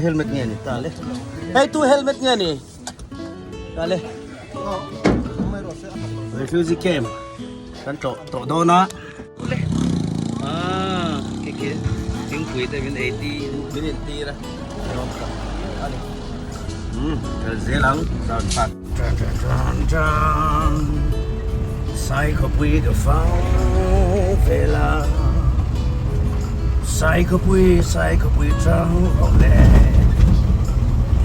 helmet nge ni ta le hei tu helmet nge ni ta le refugee camp kan tlawh tawh dawn a ah khi khi thingpui te min ei ti min in tir a lawm tak ani um kal zel ang zan khat tan tan tan tan sai khawpui ka fang vela sai khawpui sai khawpui tang rawh le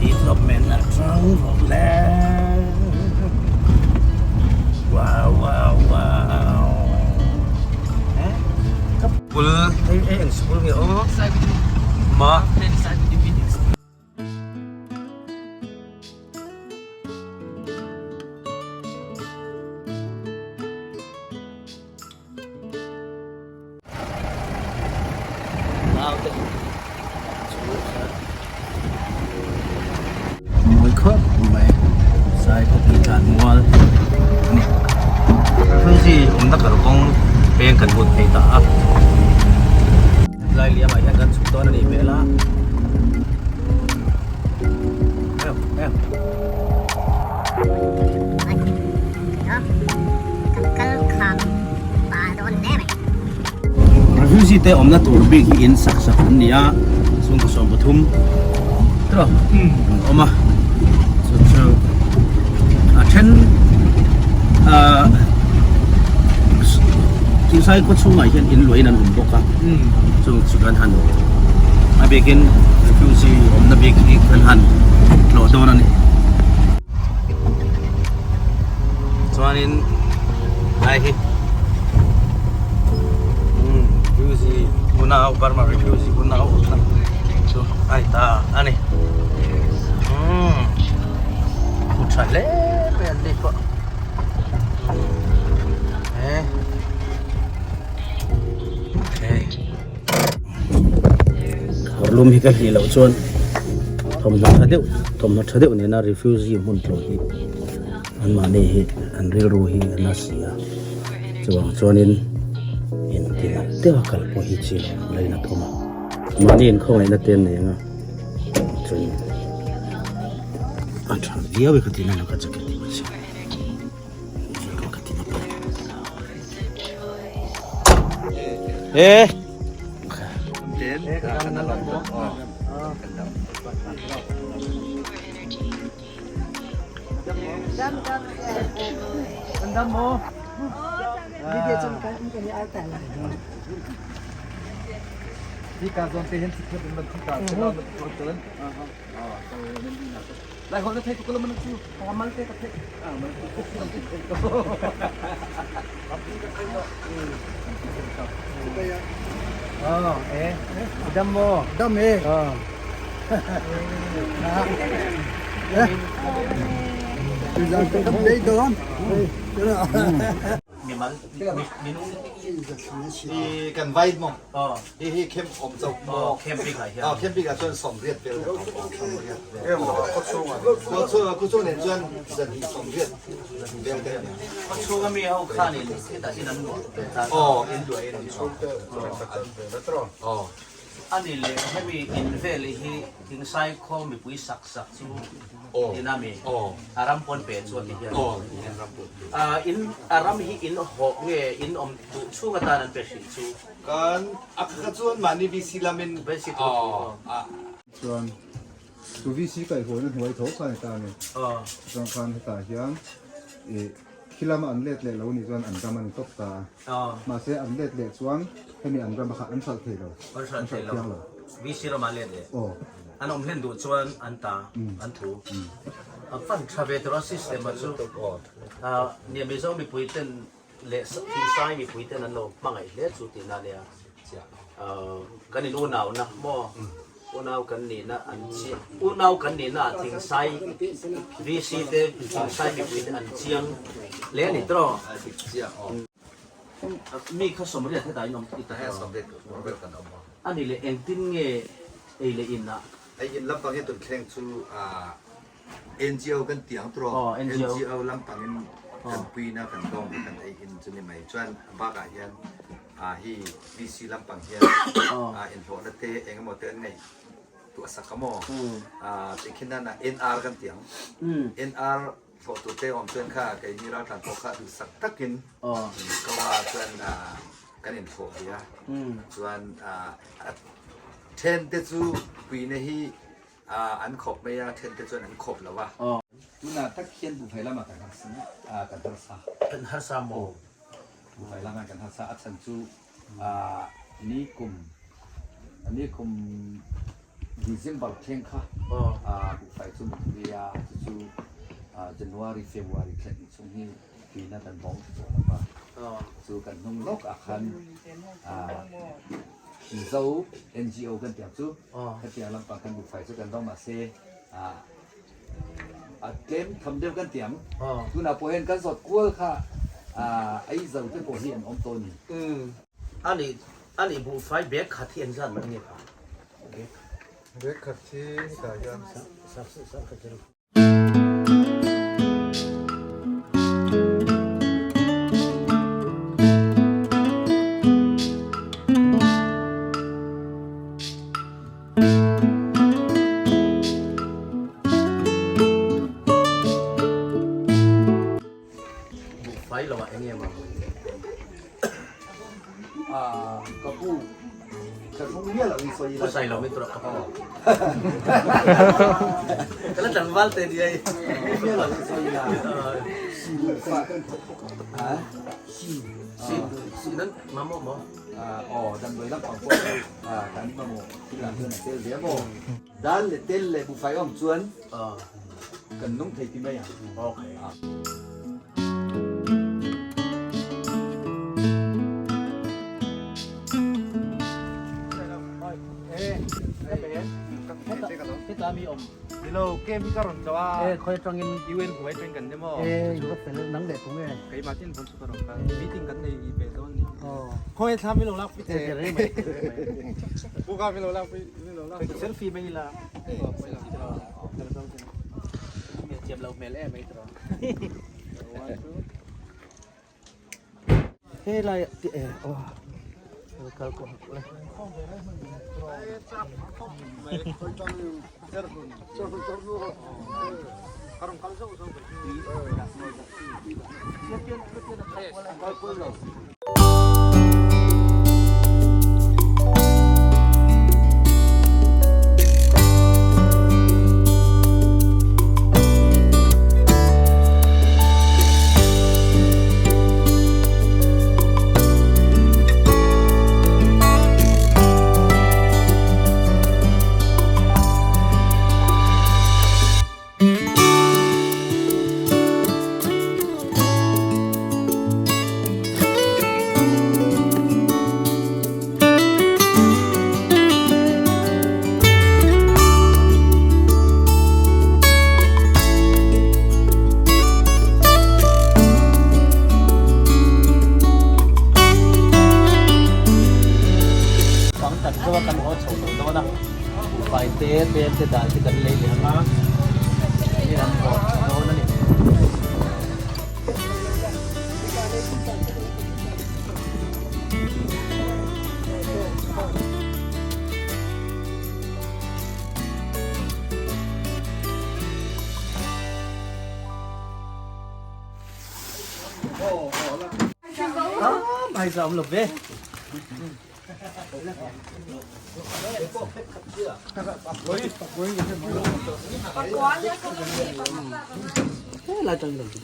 development ah tang rawh le wow wow wow ka pul hei hei eng school nge aw ma Mawi khawp mai sai khawpui tlan mual a ni. Refugee awmna kalkawng peng kan lut phei ta a. Lai liamah hian kan chhuk dawn a nih hmel a. Refugee te awmna tur bik hi in sak sak an ni a chhungkaw 13 tawh an awm a chu chu a then ah Thingsai khaw chhungah hian in luahin an awm bawk a chung chu kan han a bikin refugee awmna bik hi kan han tlawh dawn a ni chuanin lai hi refugee unau Burma refugee unau awmna chu a ni ta a ni hmu tha hle mai an ni pawh. Lum hi ka hlih loh chuan thawmhnaw tha deuh thawmhnaw tha deuh nena refugee hmun tlawh hi an mahni hi an rilru hi a na si a chuvang chuanin inti nalh deuha kal pawh hi chi lo lain a thawm a mahni inkhawngaihna te an nei ang a chuan a tha viau e ka tihna la ka jacket hi ka chhiar. Eh. Lai holh na thei tuk lo man cu. Mal te ka thei. Ah mal te ka thei. Oh, eh. Dam mo. Dam e. Oh. Dam dei don. Mimal minung I kan vai maw? Oh. Hi hi camp awm chauh maw? Oh, camping ah hian. Ah, camping ah chuan 80 vel kan awm. 80 vel. Khawchhung ah. Khawchhung khawchhung nen chuan 280 vel te ani. Khawchhung ami ho khan in hetah in an luah. Oh, in luah in an Oh. Ani leh hemi in vel hi Thingsai khaw mipui sak sak chu in a mi a ram pawn pe chu a ti hian in a ram hi in hawh nge in awm duh chhung atan an pe hrih chu. Kan a kha chuan mahni VC lam in VC thu a. Chuan chu VC kaihhawina hnuai tho khan heta a ni. Chuan khan hetah hian ih khi lama an let leh lo nih chuan an ram a ni tawp ta a. Mahse an let leh chuan hemi an ram a kha an hralh thei lo. An hralh thei lo. VC ramah let leh. Aw. An awm hlen duh chuan an ta an thu. A fan tha ve tur a system a chu. Nia Mizo mipui ten leh Thingsai mipui ten an lo hmangaih hle chu tihna nia. Kan in unau na maw unau kan nihna an chiang unau kan nihna ah Thingsai VC te Thingsai mipui te an chiang hle a ni tawh. Mi kha 80 hetah in awm i ta tawh. A ni leh engtin nge ei leh in ah. Ei in lampang hi tunthleng chu NGO kan ti ang tawh. NGO lampang in kan puina kan dawng hi kan ei in chu ni mai. Chuan bakah hian hi VC lampang hian inhlawhna te engemaw te an neih. tuah sak a maw tikhin nan ah NR kan ti ang NR thawh tur te awm chuan kha keini raltlan pawh kha duhsak takin ko a chuan kan in thlawh ve a chuan then te chu puina hi an khawp mai a then te chuan an khawp lo a. Tunah tak hian buhfai lamah kan harsa kan harsa. Kan harsa maw? Buhfai lamah kan harsa a chhan chu Ni kum ni kum December thleng kha buhfai chu min pe a, chu chu January February thlen chhung hi tuina kan bawng thla tawh lo va, chu kan hnung lawk ah khan Mizo NGO kan tih ang chu khatiang lampang khan buhfai chu kan dawng mahse a tlem tham deuh kan ti ang. Tunah pawh hian kan zawt kual kha ei zo te pawh hi an awm tawh a ni. Ani ani buhfai bag khat hi engzat man nge pa? Bag. Bag khat hi hetah hian. Buhfai lo ah enge maw? Ka pu ka hnung miah lo in sawi la. Sawi lo min tura ka pu. Ka la tlangval te ni ai. Miah lo in sawi la. Si si nan mamawh maw? Aw damdawi lampang pawh chu kan mamawh thil ah chuan a tel ve a maw? Dan leh tel leh buhfai awm chuan kan nung thei ti mai ang. Okay. Heta mi awm. Hello, kem hi ka rawn tlawh a. E, khawi atangin UN hnuai atangin kan ni maw? E, i va fel nang leh tung e. Keimah tin vawn chu ka rawn kal. Meeting kan nei ve dawn ni. Khawi thla min lo lak pui che. Rei mai, rei mai. Pu ka min lo lak pui, min lo lak. Selfie mai ila. Thiam lo hmel em mai tawh. Helai ti e aw kal ko hak le. Bang kan zo a kan haw chho tawh dawn a, buhfai te pen te dal te kan lei leh ang a, enge an haw chho dawn a ni. Hmai zam lo ve. Lai tang lo ti.